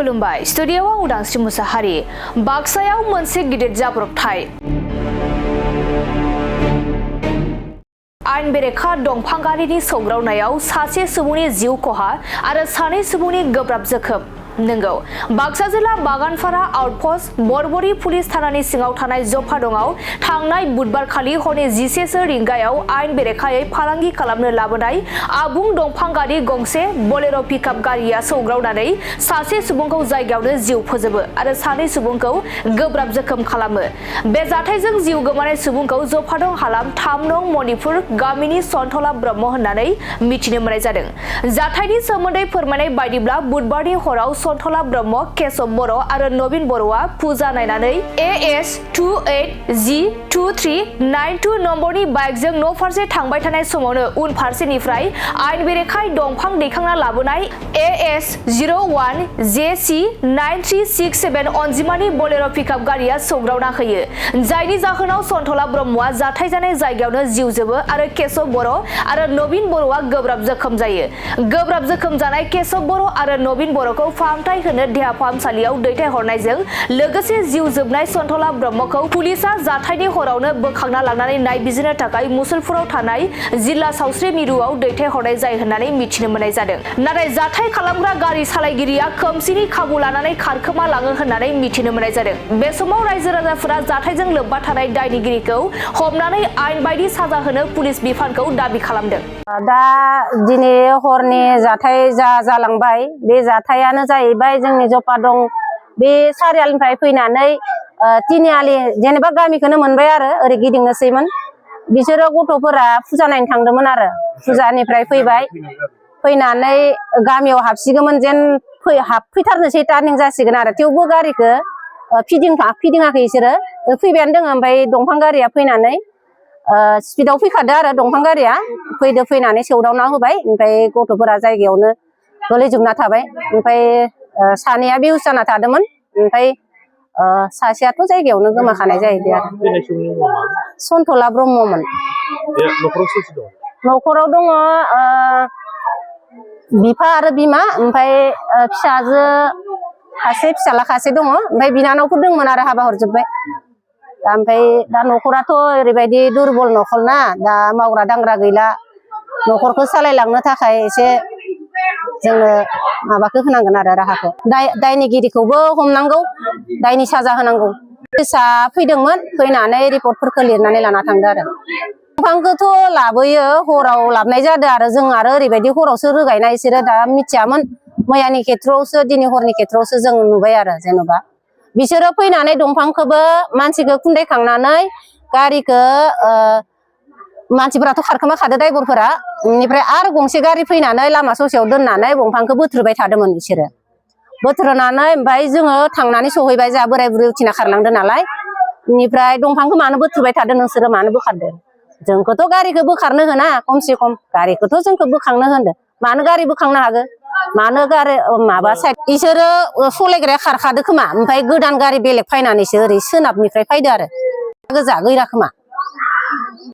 खुलुमबाय स्टुडिय'आव उदांस्रि मुसाहारि बाक्सायाव मोनसे गिदिर जाब्रबथाय आइन बेरेखा दंफां गारिनि सौग्रावनायाव सासे सुबुंनि जिउ खहा आरो सानै सुबुंनि गोब्राब जोखोम नंगौ बाक्सा जिल्ला बागानपारा आउटपोस्ट बरबरी पुलिस थानानि सिङाव थानाय जफादंआव थांनाय बुधबारखालि हरनि 11 रिंगायाव आइन बेरेखायै फालांगि खालामनो लाबोनाय आबुं दंफां गारि गंसे बोलेर' पिकआप गारिया सौग्रावनानै सासे सुबुंखौ जायगायावनो जिउ फोजोबो आरो सानै सुबुंखौ गोब्राब जोखोम खालामो। बे जाथायजों जिउ गोमानाय सुबुंखौ जफादं हालाम 3 नं मणिपुर गामिनि सन्थला ब्रह्म होननानै मिथिनो मोननाय जादों। जाथायनि सोमोन्दै फोरमायनाय बायदिब्ला बुधबारनि हराव सन्थला ब्रह्म केशव बर' आरो नवीन बर'आ फुजा नायनानै AS 28G2392 नम्बरनि बाइकजों न' फारसे थांबाय थानाय समावनो उन फारसेनिफ्राय आइन बेरेखायै दंफां दैखांना लाबोनाय AS 01JC9367 अनजिमानि बोलेर' पिकआप गारिया सौग्रावना होयो जायनि जाहोनाव सन्थला ब्रह्मआ जाथाय जानाय जायगायावनो जिउ जोबो आरो केशव बर' आरो नवीन बर'आ गोब्राब जोखोम जायो। गोब्राब जोखोम जानाय केशव बर' आरो नवीन बर'खौ फाहामथाय होनो देहा फाहामसालियाव दैथायहरनायजों लोगोसे जिउ जोबनाय सन्थला ब्रह्मखौ पुलिसआ जाथायनि हरावनो बोखांना लांनानै नायबिजिरनो थाखाय मुसलपुराव थानाय जिल्ला सावस्रि मिरुआव दैथायहरनाय जायो होननानै मिथिनो मोननाय जादों। नाथाय जाथाय खालामग्रा गारि सालायगिरिया खोमसिनि खाबु लानानै खारखोमा लाङो होननानै मिथिनो मोननाय जादों। बे समाव रायजो राजाफोरा जाथायजों लोब्बा थानाय दायनिगिरिखौ हमनानै आइन बायदि साजा होनो पुलिस बिफानखौ दाबि खालामदों। दा दिनै हरनि जाथाय जालांबाय बे जाथायानो जाहैबाय जोंनि जफादं बे सारियालिनिफ्राय फैनानै तिनिआलि जेनेबा गामिखौनो मोनबाय आरो ओरै गिदिंनोसैमोन बिसोरो गथ'फोरा फुजा नायनो थांदोंमोन आरो फुजानिफ्राय फैबाय फैनानै गामियाव हाबसिगोमोन जेन हाबफैथारनोसै टार्निं जासिगोन आरो थेवबो गारिखौ फिदिङाखै बिसोरो फैबायानो दङ। ओमफ्राय दंफां गारिया फैनानै स्पिडाव फैखादो आरो दंफां गारिया फैनानै सौदावना होबाय ओमफ्राय गथ'फोरा जायगायावनो गोलैजोबना थाबाय ओमफ्राय सानैया बेहुस जाना थादोंमोन ओमफ्राय सासेयाथ' जायगायावनो गोमाखानाय जाहैदों आरो सन्थला ब्रह्ममोन। न'खराव दङ बिफा आरो बिमा ओमफ्राय फिसाजो सासे फिसाला सासे दङ ओमफ्राय बिनानावफोर दंमोन आरो हाबा हरजोब्बाय। ओमफ्राय दा न'खराथ' ओरैबायदि दुरबल न'खर ना दा मावग्रा दांग्रा गैला न'खरखौ सालायलांनो थाखाय एसे जोंनो माबाखौ होनांगोन आरो राहाखौ दायनिगिरिखौबो हमनांगौ दायनि साजा होनांगौ। पुलिसा फैदोंमोन फैनानै रिपर्टफोरखौ लिरनानै लाना थांदो आरो दंफांखौथ' लाबोयो हराव लाबोनाय जादों आरो जों आरो ओरैबायदि हरावसो रोगायनाय बिसोरो दा मिथियामोन मैयानि खेथ्रआवसो दिनै हरनि खेथ्रआवसो जों नुबाय आरो जेन'बा बिसोरो फैनानै दंफांखौबो मानसिखौ खुन्दायखांनानै गारिखौ मानसिफोराथ' खारखोमा खादो ड्राइभारफोरा बेनिफ्राय आरो गंसे गारि फैनानै लामा ससेयाव दोननानै दंफांखौ बोथ्रोबाय थादोंमोन बिसोरो बोथ्रोनानै ओमफ्राय जोङो थांनानै सहैबाय जोंहा बोराय बुरै उथिना खारलांदों नालाय बेनिफ्राय दंफांखौ मानो बोथ्रोबाय थादों नोंसोरो मानो बोखारदों जोंखौथ' गारिखौ बोखारनो होना खमसे खम गारिखौथ' जोंखौ बोखांनो होनदों मानो गारि बोखांनो हागोन मानो गारि माबा साइड बिसोरो सलायग्राया खारखादो खोमा ओमफ्राय गोदान गारि बेलेग फैनानैसो ओरै सोनाबनिफ्राय फैदो आरो गोजा गैरा खोमा।